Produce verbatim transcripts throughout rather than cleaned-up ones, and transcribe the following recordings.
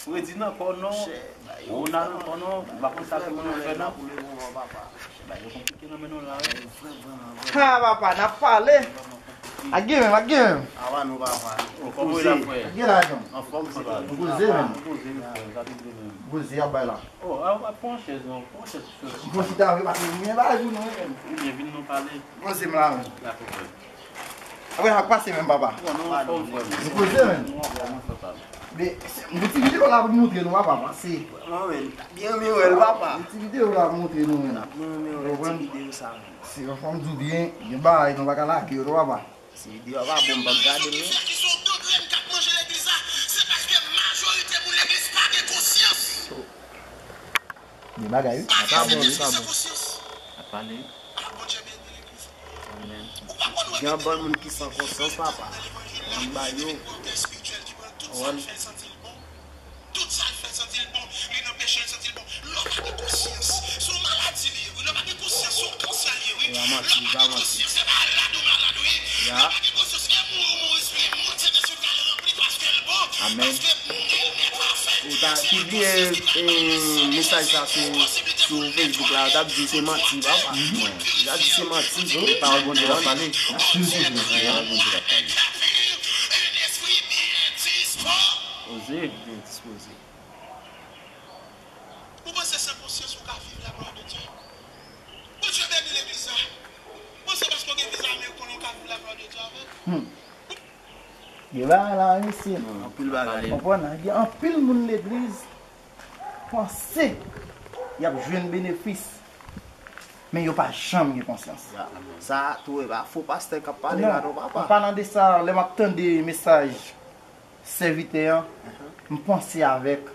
Redi nan kò non. Ou nan nan kò non. M pa konn sa ke moun nan fè non. Bagay yo konplike nan men nou la wi. Ha papa, n ap pale. Ak gen menm, ak gen menm. Awa nou papa. Kòman w ye la frè? Ak gen la menm. Anfòm frè. Poze menm. Poze wi frè, sa te vle menm. Poze ap bay la. Oh, a pa pran chèz non, pran chèz frè. Bon chita wi, pase mwen bagay pou nou menm. Ou byen vin nou pale. Poze m la menm. Dakò frè. Apre n ap pase menm papa. Bon, nou anfòm frè m. Nou poze menm. Nou anfòm frè pa m. Men, se- men ti videyo la pou montre nou papa, se. Mwen menm, ta byen renmen wè l papa. Men ti videyo la pou montre nou menm. Ta byen renmen wè ti videyo sa menm. Se yon fanm di w byen, gen bagay nou pa ka lage yo non papa. Si videyo a pa bon, m p ap gade l non. Gen bagay wi. Sa bon, sa bon. Ap pale. Amèn. Gen anbann moun ki san konsyans papa. Anba yo. Ou konprann? Tout sa l fè l santi l bon, li nan peche l santi l bon. Lè w pa gen konsyans, se yon maladi li ye wi. Lè w pa gen konsyans, se yon kansè li ye wi. Lè w pa gen konsyans, se malad ou malad wi. Lè w pa gen konsyans, e mouri ou mouri, espri mond se de sou kal ranpli paske l bon. Amèn. Paske nil n'est parfait. Ou ta pibliye mesaj sa sou sou Facebook la, yo t ap di se manti papa. Yo t ap di se manti. Pawòl Bondye l ap pale. Pawòl Bondye l ap pale. Oze. Byen dispoze. Ou panse san konsyans ou ka viv la glwa de Dye? Bondye beni legliz la. Ou panse paske w gen viza ameriken ou ka viv la glwa de Dye avè l? Hmm. Gen bagay la wi mesye. Anpil bagay. Konprann? Gen anpil moun legliz panse y ap jwenn benefis, men yo pa janm gen konsyans. Sa tou e pa fo pastè k ap pale la non papa. An palan de sa, lè m ap tande mesaj sèvitè an, m panse avèk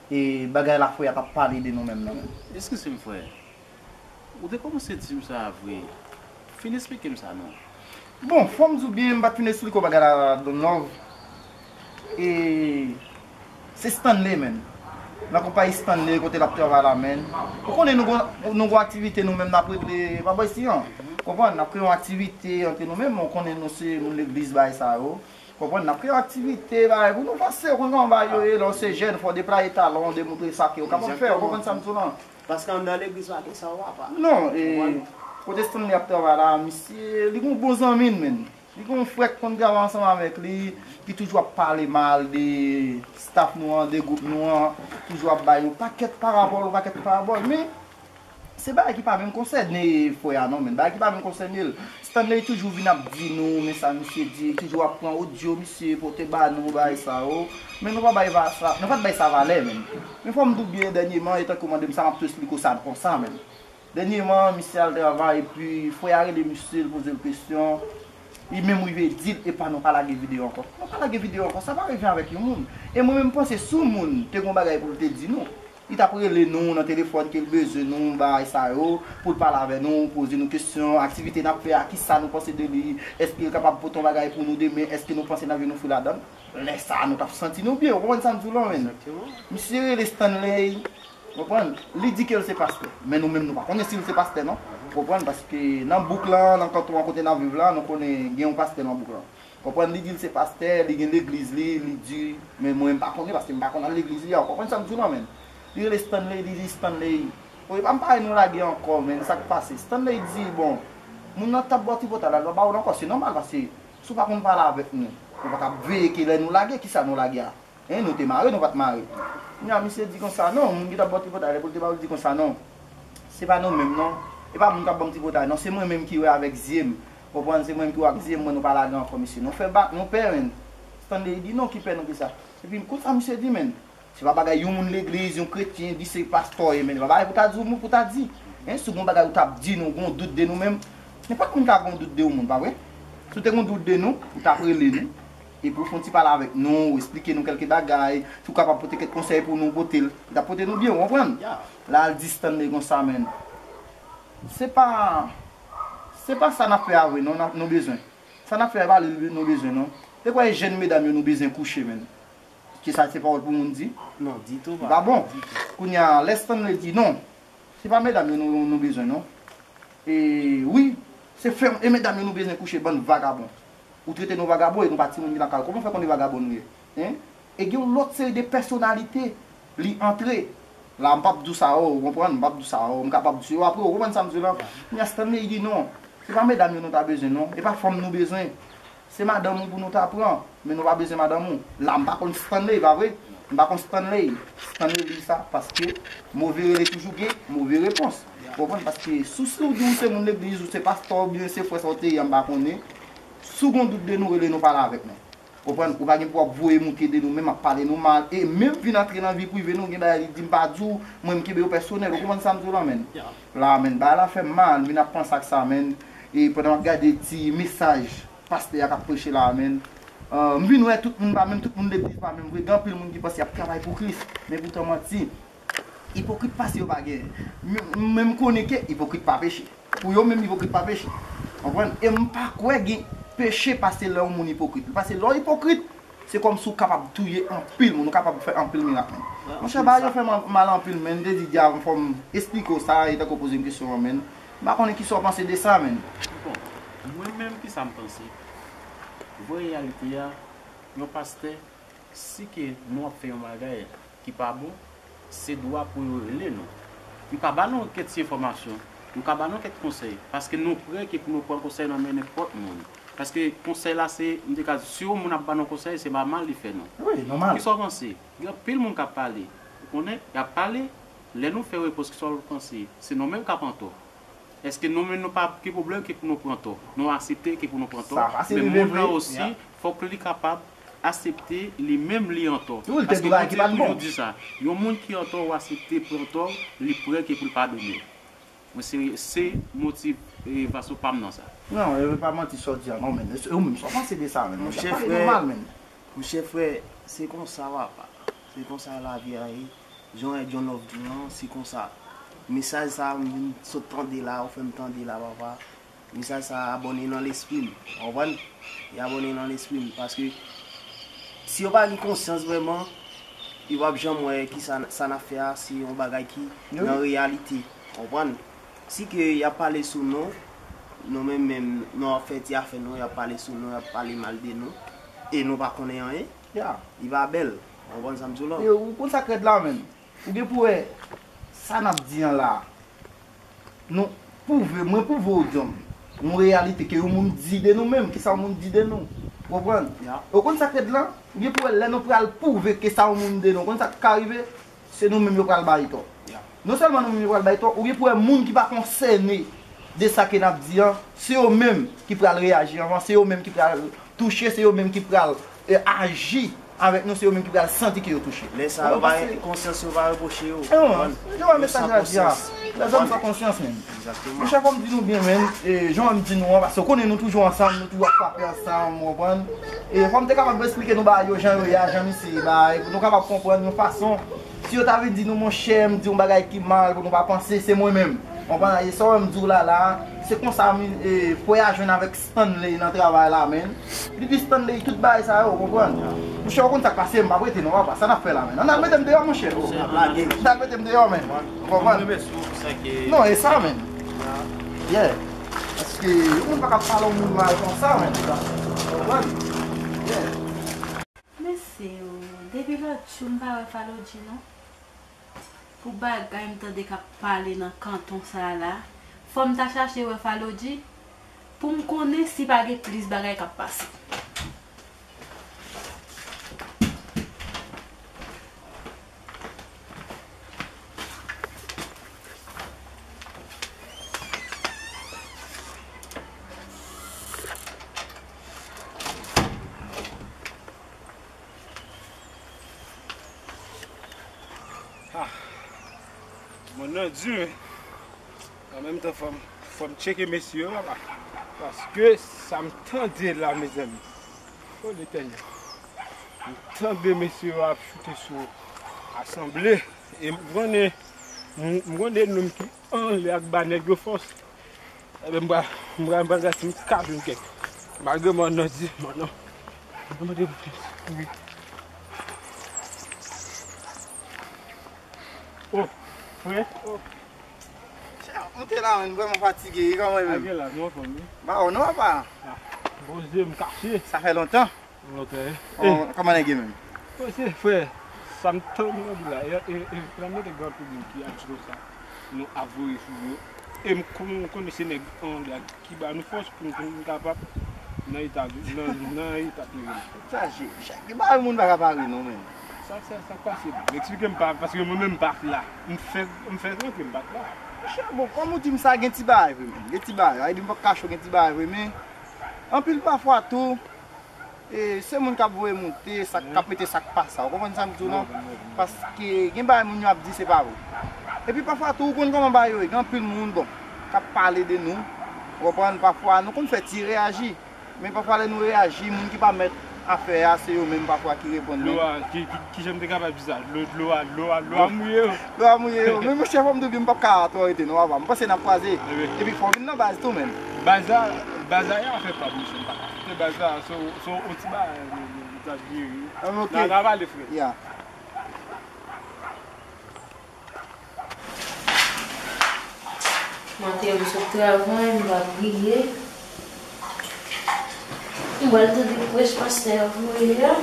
e bagay la frè a t ap pale de nou menm nan. Eskize m frè, ou te kòmanse di m sa vre. Fin esplike m sa non. Bon, fò m di w byen, m pa t fin esplike w bagay la Don Love. E se Stanley menm. Nan konpayi Stanley kote l ap travay la menm. Ou konnen nou gon nou gon aktivite nou menm n ap regle pa bò isi an. Konprann? N ap kreye yon aktivite ant nou menm, ou konnen nou se moun legliz bagay sa yo. Konprann? N ap kreye yon aktivite bagay pou nou vanse, ou konn kòman bagay yo ye, lè w se jèn, fò w deplwaye talan w, demontre sa ke w kapab fè, ou konprann sa m di w lan? Paske anndan legliz pa gen sa w papa. Non, e kote Stanley ap travay la, misye, li gon bon zanmi l menm. Li gon frè k konn travay ansanm avèk li, ki toujou ap pale mal de staff nou an, de gwoup nou an, toujou ap bay yon pakèt parabòl, yon pakèt parabòl, men se bagay ki pa menm konsène frè a non, men bagay ki pa menm konsène l. Stanley toujou vin ap di nou, men sa misye di, toujou ap pran odyo misye, pote ba nou, bagay sa yo. Men nou pa bay va sa, nou pa t bay sa valè menm. Men fò m di w byen dènyèman, e tankou w mande m sa, m ap tou esplike w sa konsa menm. Dènyèman, misye al travay, epi frè a rele misye, l poze l kesyon. Li menm rive di l, epa nou pa lage videyo ankò. Nou pa lage videyo ankò, sa pa rive avèk yon moun. E mwen menm m panse si yon moun te gon bagay pou l te di nou, li t ap rele nou nan telefòn ke l bezwen nou, bagay sa yo, pou l pale avè nou, poze nou kesyon, aktivite n ap fè a, kisa nou panse de li, èske l kapab pote yon bagay pou nou demen, èske nou panse n ap jwenn yon fwi ladan l? Lè sa a, nou t ap santi nou byen, ou konprann sa m di w lan, men. Misye rele Stanley, konprann? Li di ke l se pastè, men nou menm nou pa konnen si l se pastè, non. Konprann? Paske nan bouk lan, nan kanton an kote n ap viv la, nou konnen gen yon pastè nan bouk lan. Konprann? Li di l se pastè, li gen legliz li, li di, men mwen m pa konnen paske m pa konn al legliz li a. Ou konprann sa m di w lan, men? Li rele Stanley, li di Stanley, o, epa m pa wè nou lage ankò, men sa k pase? Stanley di, bon, moun nan t ap ba w tripotay la, l pa ba w l ankò, se nòmal paske si w pa konn pale avèk nou, ou pa t ap veye ke lè nou lage, kisa nou lage a? Hein, nou te mare, nou pa t mare. Kounye a, misye di konsa, non, moun ki t ap ba w tripotay la, epi l te ba w, li di konsa, non. Se pa nou menm, non. E pa moun k ap ban m tripotay, non. Se mwen menm ki wè avèk zye m. Konprann, se mwen menm ki wè ak zye m, mwen nou pa lage ankò, mesye. Nou fè bak, nou pè, menn. Stanley di, non, ki pè nou ki sa. Epi, kout sa misye di, menn. Se pa bagay yon moun legliz, yon kretyen, di se pastè w ye, menn. Se pa bagay pou ta di, yon moun pou ta di. Hein, si w gon bagay ou t ap di nou, gon dout de nou menm, nenpòt moun ka gon dout de yon moun, pa vre? Si w te gon dout de nou, ou t ap rele nou. Epi w fè yon ti pale avèk nou, ou esplike nou kèlke bagay, si w kapab pote kèk konsèy pou nou, pote l. Li t ap pote nou byen, ou konprann? La l di Stanley konsa, menn. Se pa, se pa sa n ap fè a vre, non, n ap, nou bezwen. Sa n ap fè a pa li nou bezwen, non. Se kwè jèn medam yo nou bezwen kouche, menn. Ki sa se pawòl pou moun di? Non, ditou pa. Li pa bon. Kounye a, lè Stanley di non, se pa medam yo nou, nou bezwen, non. E wi, se fè, e medam yo nou bezwen kouche, bann vagabon. Ou trete nou vagabon e nou pa timoun ki nan kay. Kòman w fè konnen vagabon nou ye? Hein? E gen yon lòt seri de pèsonalite, li antre. La, m p ap di w sa, o, ou konprann? M p ap di w sa, o, m kapab di w yo apre, ou konprann sa m di w la? Kounye a, Stanley di non. Se pa medam yo nou ta bezwen, non. E pa fanm nou bezwen. Se madanm ou pou nou ta pran, men nou pa bezwen madanm ou. La, m pa konn Stanley, pa vre? M pa konn Stanley. Stanley di sa paske move rele toujou gen move repons. Ou konprann? Paske si w, si w di w se moun legliz, ou se pastè, oubyen se frè sa w te ye a, m pa konnen. Si w gen dout de nou, rele nou, pale avèk nou. Konprann? Ou pa gen pou w ap voye moute de nou menm, ap pale nou mal. E menm vin antre nan vi prive nou, gen bagay li di m pa di w, mwen m kenbe yo pèsonèl. Ou konprann sa m di w la, menn? La, menn, bagay la fè m mal, m vin ap panse ak sa, menn. E pandan m ap gade ti mesaj pastè a k ap preche la, menn, ah, m vin wè tout moun pa menm, tout moun legliz pa menm vre. Gen anpil moun ki panse y ap travay pou Kris, men poutan manti. Ipokrit pase yo pa genyen. M, m menm konnen ke ipokrit pa peche. Pou yo menm, ipokrit pa peche. Konprann? E m pa kwè gen peche pase lè yon moun ipokrit. Pase lè w ipokrit, se kòmsi w kapab touye anpil moun, ou kapab fè anpil mirak, menn. Monchè, bagay yo fè m mal anpil, menn. M te di, dya, fò m esplike w sa, e tankou w poze m kesyon an, menn. M pa konnen kisa w panse de sa, menn. Bon, mwen menm, kisa m panse? Vrè reyalite a, yon pastè, si ke nou ap fè yon bagay ki pa bon, se dwa pou yo rele nou. Yo ka ba nou kèk ti enfòmasyon, yo ka ba nou kèk konsèy, paske nou prè ke pou nou pran konsèy nan men nenpòt moun. Paske konsèy la, se, m te ka di, si yon moun ap ba nou konsèy, se pa mal li fè nou. Wi, nòmal. Kisa w panse? Gen anpil moun k ap pale. Ou konnen, y ap pale, lè nou fè repons, kisa w panse? Se nou menm k ap antò. Èske nou menm nou pa gen pwoblèm ke pou nou pran tò? Nou aksepte ke pou nou pran tò, men moun nan osi, fòk li kapab aksepte li menm li antò. Paske Bondye toujou di sa, yon moun ki antò, ou aksepte pran tò, li prè ke pou l padone w. Mwen se, se motiv, e, vaso pa m nan sa. Non, e pa manti sa w di a, non, men. E ou menm, sa w panse de sa, men? Monchè, frè, monchè, frè, se konsa, papa. Se konsa lavi a ye. Jan w wè John Love di w lan, se konsa. Mesaj sa a, m vin sot tande la, ou fè m tande la, papa. Mesaj sa a abòne nan lespri m. Ou konprann? Li abòne nan lespri m. Paske si yo pa gen konsyans vrèman, yo p ap janm wè ki sa, sa n ap fè a, se yon bagay ki nan reyalite. Ou konprann? Si ke y ap pale sou nou, nou menm menm, nou ap fè ti afè nou, y ap pale sou nou, y ap pale mal de nou, e nou pa konnen anyen, li pa bèl. Ou konprann sa m di w lan? Yo, ou konn sa k rèd la, menn? Ou gen pou wè sa n ap di an la. Nou pwouve, mwen pwouve w, John, yon reyalite ke yon moun di de nou menm, kisa yon moun di de nou. Ou konprann? Ou konn sa k rèd lan? Ou gen pou wè lè nou pral pwouve ke sa yon moun di de nou, ou konn sa k ka rive? Se nou menm yo pral bay tò. Non sèlman nou menm yo pral bay tò, ou gen pou wè moun ki pa konsène de sa ke n ap di an, se yo menm ki pral reyaji anvan, se yo menm ki pral touche, se yo menm ki pral, e, aji avèk nou, se yo menm ki pral santi ke yo touche. Lè sa yo pa, konsyans yo pa repwoche yo. Non, yo wè mesaj la di a. Lèzòm san konsyans, menm. Monchè, fò m di nou byen, menm, e, jan m di nou an, paske w konnen nou toujou ansanm, nou toujou ap frape ansanm, ou konprann? E fò m te kapab esplike nou bagay yo jan yo ye a, jan misye ye bagay, pou nou kapab konprann yon fason. Si yo ta vin di nou, monchè, m di yon bagay ki mal, pou nou pa panse, se mwen menm. Ou konprann? E sa w wè m di w la, la, se konsa, e, frè a jwenn avèk Stanley nan travay la, menn. Li di Stanley tout bagay sa yo, ou konprann? Monchè, ou konn sa k pase, m p ap rete non, papa. Sa n ap fè la, menn? Ann al mete m deyò, monchè. Ann al mete m deyò, menn. Ou konprann? Non, e sa, menn. Yeah. Paske yon moun pa ka pale yon moun mal konsa, menn. Ou konprann? Yeah. Mesye o, depi lòt jou m pa wè Falodji non. Pou bagay m tande k ap pale nan kanton sa a la, fò m ta chache wè Falodji pou m konnen si pa gen plis bagay k ap pase. Ah, mòn nan di, men an menm tan, fò m, fò m tcheke mesye yo, papa. Paske sa m tande la, mezanmi. O Letènèl. M tande mesye yo ap choute sou asanble. E m konnen, m, m konnen nonm ki anlè ak ba nèg yo fòs. Ebyen, m pral, m pral, m pral gade si m ka jwenn kèk. Malgre mòn nan di, mòn nan. Mòn nan mande pou plis. Wi. O, frè. O. Monte la, menn, m vrèman fatige, wi, kòman w ye menm? Ake la, nou anfòm, wi. Ba, o, non, papa. Ah, poze m kache. Sa fè lontan. Lontan, wi. Kòman, kòman nèg yo menm? Mesye, frè, sa m tande w di la, e, e, e, la mete gen anpil moun ki ap di konsa, nou ap voye sou yo. E m kon-, m konnen se nèg anlè a ki ba nou fòs pou n, pou n kapab nan eta, nan, nan eta nou ye. Sa, je, je, gen bagay moun pa ka pare non, men. Sa, sa, sa k pase? Eksplike m pa, paske mwen menm m pa t la. M fè, m fè rantre m pa t la. Monchè, bon, kòm ou di m sa, gen ti bagay vre, men. Gen ti bagay. Sa vle di m p ap kache w, gen ti bagay vre, men anpil pafwa tou, e, se moun k ap voye moute, sa k, k ap mete sa k pa sa. Ou konprann sa m di w lan? Paske gen bagay moun yo ap di, se pa vre. Epi pafwa tou, ou konn kòman bagay yo ye. Gen anpil moun, bon, k ap pale de nou. Ou konprann? Pafwa, nou konn fè ti reyaji. Men pafwa lè nou reyaji, moun ki pa mèt afè a, se yo menm pafwa ki reponn nou. Dlo a, ki, ki, ki jan m te kapab di sa? Dlo, dlo a, dlo a, dlo a mouye yo. Dlo a mouye yo. Men monchè, fò m di w byen, m p ap ka twò rete non, papa. M panse n ap kwaze. Epi fò w vin nan baz tou, menm. Baz la, baz la, y a fè pa misyon. M pa ka kite baz la, se, se yon ti bagay, nou, nou, nou t ap jere. Ah, ok. N a, n a pale, frè. Ya. Maten, m sot travay, m pa priye. M pral tande prèch pastè a voye a.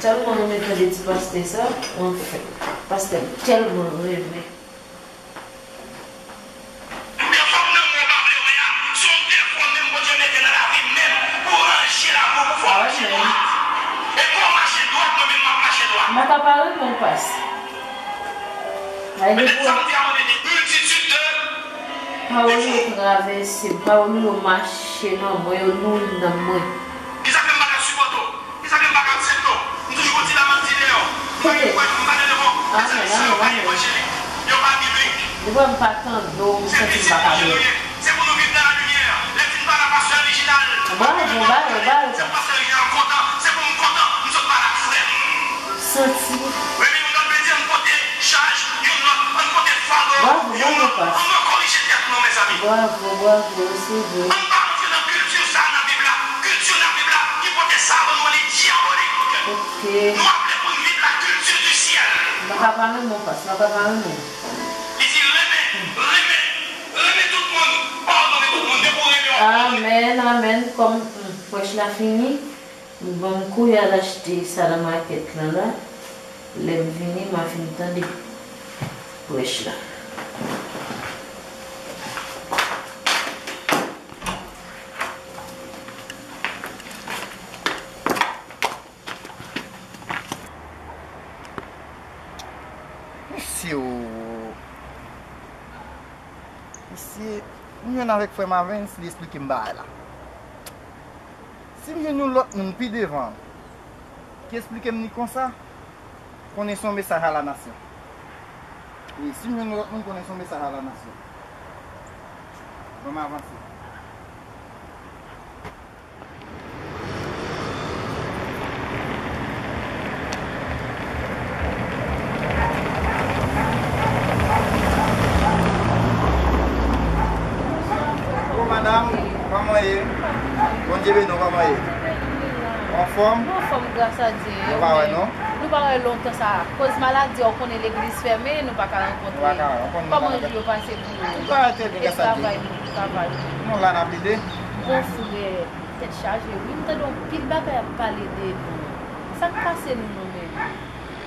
Tèlman renmen tande ti pastè sa. Anfen, pastè m tèlman renmen. Defo m nan mwen pa vle wè a, se yon defo menm Bondye mete nan lavi m menm pou ranje lavi w, pou fè w mache dwat. E pou w mache dwat, mwen menm m ap mache dwat. M pa ka pa renmen w, pas. Petèt sa m di a, mwen mete miltitid de pawòl yo travèse m, pawòl yo mache nan mwen, yo nouri nanm mwen. Kisa fè m pa ka sipòte w? Kisa fè m pa ka aksepte w? M toujou konn di la m ap di deyò. M pa gen pwen, m pa gen devon. Mezanmi, sa yo pa evanjelik, yo pa biblik. Depi m pa tande w, m santi m pa ka byen. Se pou nou viv nan lamilye. Lè m fin pale a pastè Reginald, bravo, bravo, bravo. Se pou pastè Reginald kontan, se pou m kontan, m sot pale ak frè m. Santi. Wi, men yon lòt medya, m pote chaj, yon lòt, ann pote fado, yon lòt, ann rekorije tèt nou, mezanmi. Bravo, bravo, se vre. Ann pa rantre nan kilti sa nan Bib la. Kilti nan Bib la, ki pote sa ban nou, li dyabolik. Ok. Nou aple pou n viv la kilti di syèl. M pa ka pa renmen w, pas, m pa ka pa renmen w. Li di, renmen, renmen, renmen tout moun, padone tout moun, depi w renmen yon moun. Amèn, amèn. Kòm, hmm, prèch la fini, m ban m kouri al achte sa nan makèt lan la. Lè m vini, m a fin tande prèch la. Mesye o. Mesye, m jwenn avèk frè Mavens, li esplike m bagay la. Si m jwenn yon lòt moun pi devan ki esplike m li konsa, konnen se yon mesaj a la nasyon. Wi, si m jwenn yon lòt moun, konnen se yon mesaj a la nasyon. Ban m avanse. Bonjou, madanm, kòman w ye? Bondye beni w, kòman w ye? Anfòm? Anfòm, gras a Dye. Nou pa wè, non? Nou pa wè lontan sa. Koz maladi a, ou konnen legliz fèmen, nou pa ka rankontre. Nou pa ka rankontre. Kòman jou yo pase pou ou? Tout bagay trè byen, gras a Dye. E travay, travay? Nou la, n ap ede. Bon frè, tèt chaje, wi. M tande yon pil bagay ap pale de nou. Sa k pase nou, nou menm?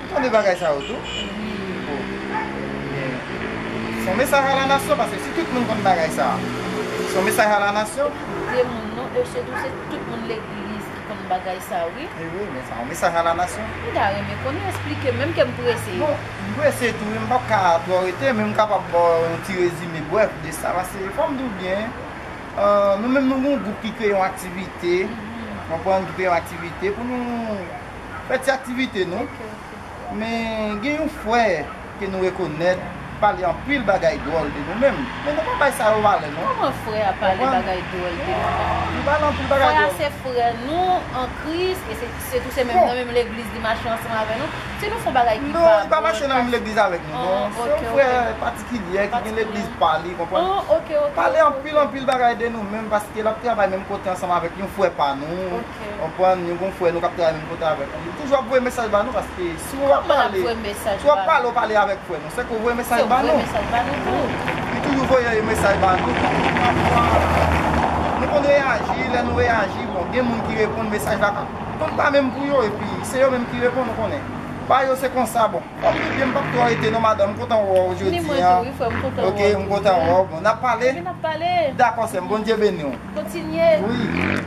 Ou tande bagay sa yo tou? Wi. Bon. Ebyen, se yon mesaj a la nasyon, paske si tout moun konn bagay sa, se yon mesaj a la nasyon. De moun, non, e se tou, se tout moun legliz ki konn bagay sa, wi. E wi, men sa yon mesaj a la nasyon. M ta renmen konnen, esplike m, menm ke m prese. Bon, m prese tou, men m p ap ka twò rete, men m kapab ba w yon ti rezime brèf de sa, paske fò m di w byen, euh, nou menm nou gen yon gwoup ki kreye yon aktivite, konprann, ki kreye yon aktivite pou nou fè ti aktivite nou. Ok, ok. Men gen yon frè ke nou rekonèt, pale anpil bagay dwòl de nou menm. Men nou pa bay sa yo valè, non. Kòman frè a pale bagay dwòl de nou menm? Li pale anpil bagay dwòl. Frè a se frè nou an Kris, e se, se tou se menm nan menm legliz li mache ansanm avè nou. Si nou fè yon bagay ki pa bon, li pa mache nan menm legliz avèk nou, non. Se yon frè patikilye ki gen legliz pa li, konprann? Pale anpil, anpil bagay de nou menm, paske l ap travay menm kote ansanm avèk yon frè pa nou. Konprann, yon bon frè nou k ap travay menm kote avèk nou. Li toujou ap voye mesaj ba nou, paske si w ap pale, si w ap pale, w pale avèk frè nou, se ke w voye mesaj ba nou. Li toujou voye mesaj ba nou. Nou konn reyaji, lè nou reyaji, bon, gen moun ki reponn, mesaj la ka Konn pa menm pou yo, epi se yo menm ki reponn, ou konnen. Ba yo se konsa, bon. Kòm tout byen, m p ap twò rete non, madanm, m kontan wè w jodi a. Ni mwen tou, wi, frè, m kontan wè w. Ok, m kontan wè w. Bon, n ap pale. N ap pale. Dakò, sè m, Bondye beni w. Kontinye. Wi.